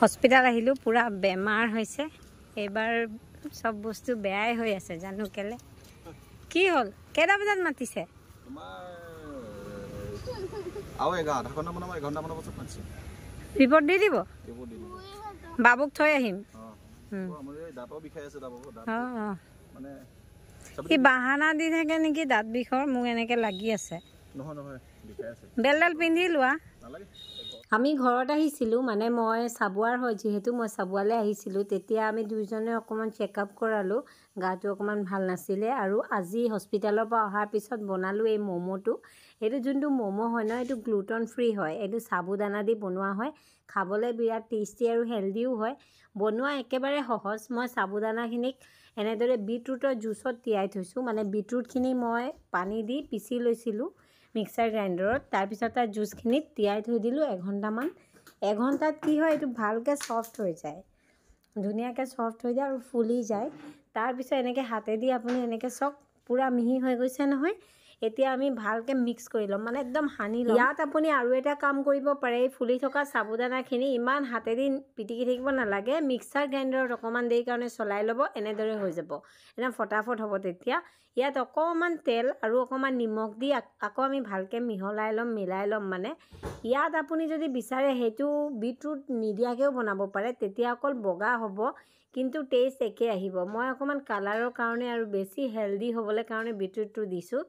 Hospital আহিলোঁ, পূৰা বেমাৰ হৈছে এইবাৰ, চব বস্তু বেয়াই হৈ আছে জানো কেলে। কি হ'ল, কেইটা বজাত মাতিছে? ৰিপৰ্ট দি দিব, বাবুক থৈ আহিম। অঁ, সি বাহানা দি থাকে নেকি দাঁত বিষৰ, মোক এনেকৈ লাগি আছে। বেলডাল পিন্ধি লোৱা। আমি ঘৰত আহিছিলোঁ, মানে মই চাবুৱাৰ হয় যিহেতু মই চাবুৱালৈ আহিছিলোঁ। তেতিয়া আমি দুইজনে অকণমান চেকআপ কৰালোঁ, গাটো অকণমান ভাল নাছিলে। আৰু আজি হস্পিটেলৰ পৰা অহাৰ পিছত বনালোঁ এই ম'ম'টো। এইটো যোনটো ম'ম' হয় ন, এইটো গ্লুটন ফ্ৰী হয়, এইটো চাবুদানা দি বনোৱা হয়। খাবলৈ বিৰাট টেষ্টি আৰু হেল্ডিও হয়। বনোৱা একেবাৰে সহজ। মই চাবুদানাখিনিক এনেদৰে বিটৰুটৰ জুচত তিয়াই থৈছোঁ, মানে বিটৰুটখিনি মই পানী দি পিচি লৈছিলোঁ মিক্সাৰ গ্ৰাইণ্ডাৰত। তাৰপিছত তাৰ জুচখিনিত তিয়াই থৈ দিলোঁ এঘণ্টামান। এঘণ্টাত কি হয়, এইটো ভালকৈ ছফ্ট হৈ যায়, ধুনীয়াকৈ ছফ্ট হৈ যায় আৰু ফুলি যায়। তাৰপিছত এনেকৈ হাতেদি আপুনি এনেকৈ চাওক, পূৰা মিহি হৈ গৈছে নহয়। এতিয়া আমি ভালকৈ মিক্স কৰি ল'ম, মানে একদম সানি ল'ম। ইয়াত আপুনি আৰু এটা কাম কৰিব পাৰে, এই ফুলি থকা চাবুদানাখিনি ইমান হাতেদি পিটিকি থাকিব নালাগে, মিক্সাৰ গ্ৰাইণ্ডাৰত অকণমান দেৰি কাৰণে চলাই ল'ব, এনেদৰে হৈ যাব, একদম ফটাফট হ'ব। তেতিয়া ইয়াত অকণমান তেল আৰু অকণমান নিমখ দি আকৌ আমি ভালকৈ মিহলাই ল'ম, মিলাই ল'ম। মানে ইয়াত আপুনি যদি বিচাৰে সেইটো বিটৰুট নিদিয়াকৈও বনাব পাৰে, তেতিয়া অকল বগা হ'ব কিন্তু টেষ্ট একে আহিব। মই অকণমান কালাৰৰ কাৰণে আৰু বেছি হেল্ডি হ'বলৈ কাৰণে বিটৰুটটো দিছোঁ।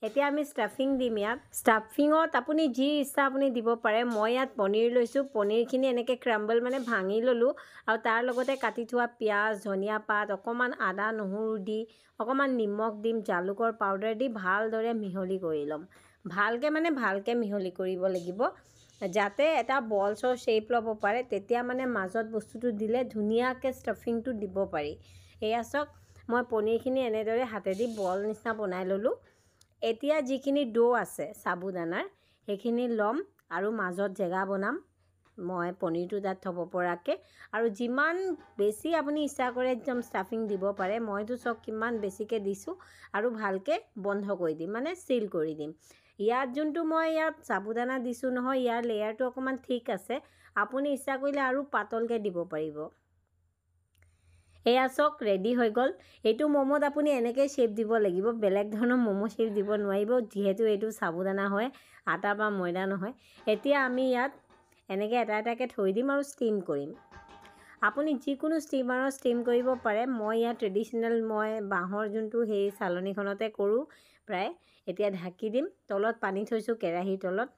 এতিয়া আমি ষ্টাফিং দিম। ইয়াত ষ্টাফিঙত আপুনি যি ইচ্ছা আপুনি দিব পাৰে। মই ইয়াত পনীৰ লৈছোঁ, পনীৰখিনি এনেকৈ ক্ৰাম্বল মানে ভাঙি ল'লোঁ আৰু তাৰ লগতে কাটি থোৱা পিঁয়াজ, ধনিয়া পাত, অকণমান আদা নহৰু দি অকণমান নিমখ দিম, জালুকৰ পাউডাৰ দি ভালদৰে মিহলি কৰি ল'ম। ভালকৈ মানে ভালকৈ মিহলি কৰিব লাগিব, যাতে এটা বলছৰ শ্বেপ ল'ব পাৰে। তেতিয়া মানে মাজত বস্তুটো দিলে ধুনীয়াকৈ ষ্টাফিংটো দিব পাৰি। এয়া চাওক, মই পনীৰখিনি এনেদৰে হাতেদি বল নিচিনা বনাই ল'লোঁ। এতিয়া যিখিনি ডো আছে চাবুদানাৰ, সেইখিনি ল'ম আৰু মাজত জেগা বনাম মই পনীৰটো তাত থ'ব পৰাকৈ। আৰু যিমান বেছি আপুনি ইচ্ছা কৰে একদম ষ্টাফিং দিব পাৰে। মইতো চব কিমান বেছিকৈ দিছোঁ আৰু ভালকৈ বন্ধ কৰি দিম, মানে চিল কৰি দিম। ইয়াত যোনটো মই ইয়াত চাবুদানা দিছোঁ নহয়, ইয়াৰ লেয়াৰটো অকণমান ঠিক আছে, আপুনি ইচ্ছা কৰিলে আৰু পাতলকৈ দিব পাৰিব। এয়া চাওক, ৰেডি হৈ গ'ল। এইটো ম'ম'ত আপুনি এনেকৈ শ্বেপ দিব লাগিব, বেলেগ ধৰণৰ ম'ম' শ্বেপ দিব নোৱাৰিব, যিহেতু এইটো চাবুদানা হয়, আটা বা ময়দা নহয়। এতিয়া আমি ইয়াত এনেকৈ এটা এটাকৈ থৈ দিম আৰু ষ্টিম কৰিম। আপুনি যিকোনো ষ্টিমাৰত ষ্টিম কৰিব পাৰে। মই ইয়াত ট্ৰেডিশ্যনেল মই বাঁহৰ যোনটো সেই চালনীখনতে কৰোঁ প্ৰায়। এতিয়া ঢাকি দিম, তলত পানী থৈছোঁ কেৰাহীৰ তলত,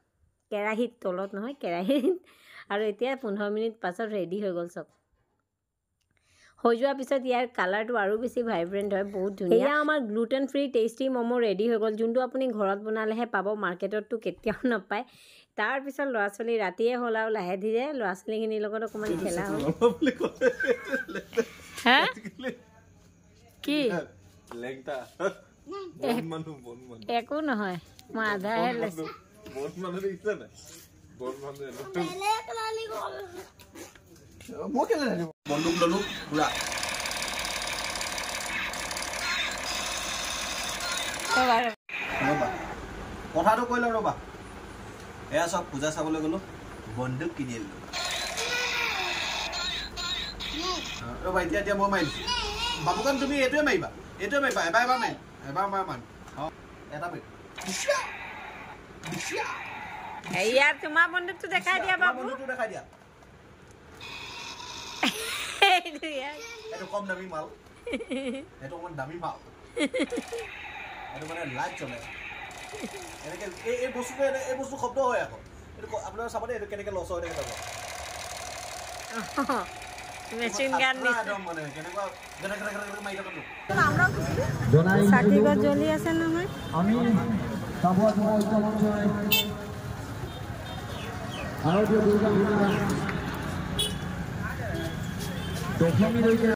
কেৰাহীত তলত নহয় কেৰাহীত। আৰু এতিয়া 15 মিনিট পাছত ৰেডি হৈ গ'ল চব। হৈ যোৱাৰ পিছত ইয়াৰ কালাৰটো আৰু বেছি ভাইব্ৰেণ্ট হয়, বহুত ধুনীয়া। এয়া আমাৰ gluten free tasty momo ready হৈ গ'ল, যোনটো আপুনি ঘৰত বনালেহে পাব, মাৰ্কেটততো কেতিয়াও নাপায়। তাৰপিছত ল'ৰা ছোৱালী ৰাতিয়ে হ'ল আৰু লাহে ধীৰে ল'ৰা ছোৱালীখিনিৰ লগত অকণমান খেলা হ'ল। হা কি একো নহয়, মই আধাহে লৈছোঁ। বন্দুক ললো পুৰা। কথাটো কৈ লওঁ ৰ'বা। এয়া চব পূজা চাবলৈ গ'লো, বন্দুক কিনি আনিলো। ৰ'বা, এতিয়া এতিয়া মই মাৰিম। বাবুকান তুমি এইটোৱে মাৰিবা, এইটোৱে মাৰিবা, এবাৰ এবাৰ মাৰিম, এবাৰ এবাৰ মাৰিম। অঁ, এটা মাৰিম। ইয়াত তোমাৰ বন্দুকটো দেখাই দিয়া বাবু, বন্দুকটো দেখাই দিয়া। এইটো কম দামী মাল, এইটো অকণমান দামী মাল। এইটো মানে লাইট জ্বলে এনেকে। এই বস্তুটো, এই বস্তু শব্দ হয় আকৌ। এইটো আপোনাৰ চাব দেই, এইটো কেনেকে লছ হয় তেনেকে চাব। মেচিন গান একদম মানে কেনেকুৱা মাৰি থকাটো। চাকি গছ জ্বলি আছে নহয়। আমি চাবুৱা যুৱ ঐক্য মঞ্চই ভাৰতীয় দুৰ্গা পূজা দশমীলৈকে